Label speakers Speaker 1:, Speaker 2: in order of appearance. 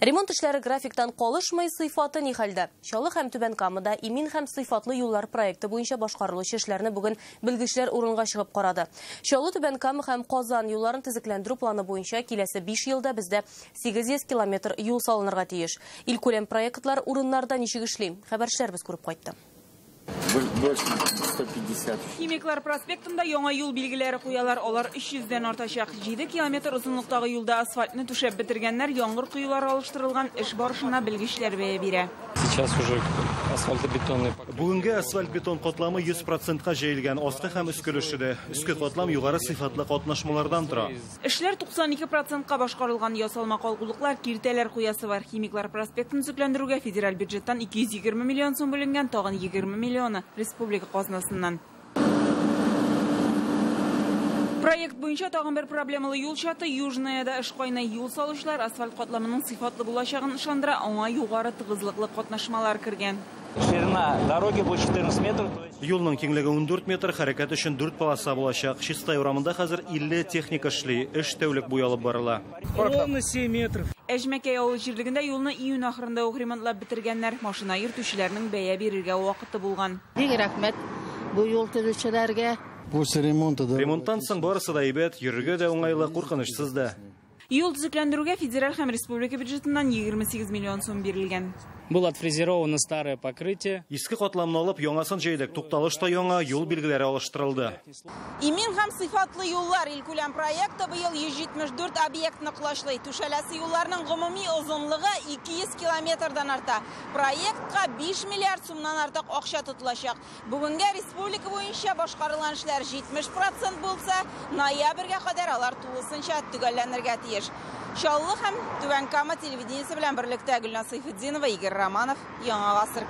Speaker 1: Ремонт эшләре графиктан калышмый, сыйфаты ни хәлдә? Чаллы һәм Түбән Камада имин һәм сыйфатлы юллар проекты буенча башкарылучы эшләрне бүген белгечләр урынга чыгып карады. Чаллы, Түбән Кама һәм Казан юлларын төзекләндерү планы буенча киләсе 5 елда бездә 800 километр юл салынырга тиеш. Илкүләм проектлар урыннарда ничек эшли? Хәбәрчеләребез күреп кайтты.
Speaker 2: Больше 150.
Speaker 3: Химиклар проспектында яңа юл билгеләре куялар, алар 300дән артачак. 7 километр озынлыктагы юлда асфальтны түшәп бетергәннәр, яңгыр коелары алыштырылган, эш барышына белгечләр бәя бирә.
Speaker 4: Сейчас уже асфальтобетонный покрытие.
Speaker 5: Бүгенге асфальт-бетон катламы 100%ка җәелгән, асты һәм өске өлеше дә. Өске катлам югары сыйфатлы катнашмалардан тора.
Speaker 3: Эшләр 92%ка башкарылган, ясалма калкулыклар, киртәләр куясы бар. Химиклар проспектын төзекләндерүгә федераль бюджеттан 220 миллион сум бүленгән, тагын 20 миллионы республика казнасыннан. Проект буенча тагын бер проблемалы юл чаты Южныяда эш кайнай. Юл салучылар асфальт катламының сыйфатлы булачагын ышандыра, аңа югары тыгызлыклы катнашмалар кергән.
Speaker 6: Ширина дороги будет 14 метров, то есть
Speaker 5: Юлның киңлеге 14 метр, хәрәкәт өчен 4 полоса булачак. Чистай урамында хәзер 50 техника эшли, эш тәүлек буе алып барыла.
Speaker 7: Ровно 7 метров.
Speaker 3: Әҗмәкәй авыл җирлегендә юлны июнь ахырында ук ремонтлап бетергәннәр. Машина йөртүчеләрнең бәя бирергә вакыты булган.
Speaker 8: Бик рәхмәт бу юл төзүчеләргә.
Speaker 2: После ремонта да.
Speaker 5: Ремонттан соң барысы да әйбәт, йөрергә дә уңайлы, куркынычсыз да.
Speaker 3: Юл төзекләндерүгә федераль һәм республика бюджетыннан 28 миллион сум бирелгән.
Speaker 4: Было отфрезеровано старое покрытие.
Speaker 5: Иске катламны алып, яңасын җәйдек. Тукталыш та яңа, юл билгеләре алыштырылды.
Speaker 3: Имин һәм сыйфатлы юллар илкүләм проекты быел 174 объектны колачлый. Түшәләсе юлларның гомуми озынлыгы 200 километрдан арта. Проектка 5 миллиард сумнан артык акча тотылачак. Бүгенгә республика буенча башкарылган эшләр 70% булса, ноябрьгә кадәр алар тулысынча төгәлләнергә тиеш. Чаллы һәм Түбән Кама телевидениесе белән берлектә Гөлназ Сәйфетдинова, Игорь Романов, Яңа Гасыр.